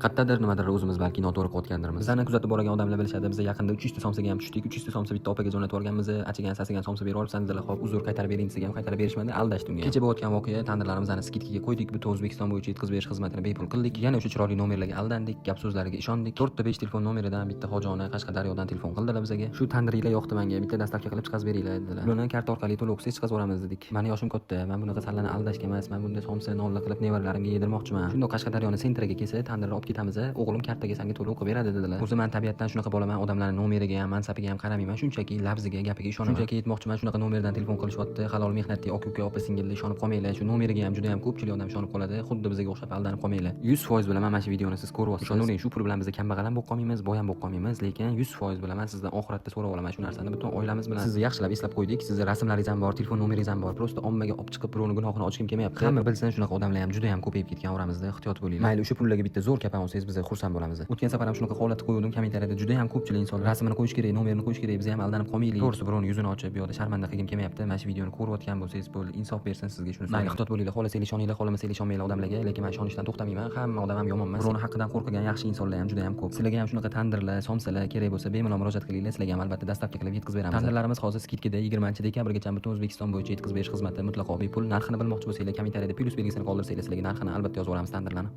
Qayerdadir, nimadir o'zimiz balki noto'g'ri qilayotgandirmiz. Bizani kuzatib borgan odamlar bilishadi, biz yaqinda 300 ta somsaga ham tushdik. 300 ta somsa bitta opaga jo'natib yuborganmiz. Achigan, sasigan somsa berib yuboribsan dedilar. Xo'p, uzr, qaytarib bering desak ham qaytarib berishmadi, aldashdi unga. Kecha bo'layotgan voqea: tandirlarimizni скидка ga qo'ydik, butun O'zbekiston bo'yicha yetkazib berish xizmatini bepul qildik. Yana o'sha chiroyli nomerlarga aldandik, gap so'zlariga ishondik. 4 ta 5 telefon nomeridan bitta hojona Qashqadaryodan telefon qildilar bizga. "Shu tandiringlar yoqdi menga, bitta доставка qilib chiqazib beringlar", dedilar. "Buni karta orqali to'lov qilsangiz, chiqazib yuboramiz", dedik. Mani yoshim katta, man bunaqa sallani aldashga emas, man bunda somsa nonlar qilib nevaralarimga yedirmoqchiman. Shundoq Qashqadaryoni центр iga kelsa, tandirni olib ketamiz, o'g'lim kartaga sanga to'lov qilib beradi, dedilar. O'zi man tabiatdan shunaqa bolaman, odamlarni nomeriga ham, mansabiga ham qaramayman, shunchaki lafziga, gapiga ishonaman. Shunchaki aytmoqchiman, shunaqa nomerdan telefon qilishyapti, halol mehnatli aka uka, opa singillar, ishonib qolmanglar. Shu nomeriga ham juda ham ko'pchilik odam ishonib qoladi, xuddi bizga o'xshab aldanib qolmanglar. 100% bilaman, mana shu videoni siz ko'ryapsiz. Ishonavering, shu pul bilan biz kambag'al ham bo'lib qolmaymiz, boy ham bo'lib qolmaymiz, lekin 100% bilaman, sizdan oxiratda so'rab olaman shu narsani butun oilamiz bilan. Sizni yaxshilab eslab qo'ydik, sizni rasmlaringiz ham bor, telefon nomeringiz ham bor. Просто ommaga olib chiqib, birovni gunohini ochgim kelmayapti. Hamma bilsin, shunaqa odamlar ham juda ham ko'payib ketgan oramizda, ehtiyot bo'linglar. Mayli, o'sha pullarga bitta zo'r kapan olsangiz, biz xursand bo'lamiz. O'tgan safar ham shunaqa holatni qo'ygandim, kommentariyada juda ham ko'pchilik inson rasmini qo'yish kerak, nomerini qo'yish kerak, biz ham aldanib qolmaylik. To'g'risi, birovni yuzini ochib, bu yoqda sharmanda qilgim kelmayapti. Mana shu videoni ko'rayotgan bo'lsangiz, bo'ldi, insof bersin sizga, shuni. Mayli, ehtiyot bo'linglar, xohlasanglar ishoninglar, xohlamasanglar ishonmanglar odamlarga, lekin men ishonishdan to'xtamayman. Hamma odam ham yomon emas. Birovni haqqidan qo'rqagan yaxshi insonlar ham juda ham ko'p. Sizlarga ham shunaqa tandirlar, somsalar kerak bo'lsa, bemalol murojaat qilinglar, sizlarga ham albatta доставка qilib yetkazib beramiz. Tandirlarimiz hozir скидка da, 20-dekabrgacha butun O'zbekiston bo'yicha yetkazib berish xizmati mutlaqo bepul. Narxini bilmoqchi bo'lsanglar, kommentariyada plyus belgisini qoldirsanglar, sizlarga narxini albatta yozib yuboramiz tandirlarni.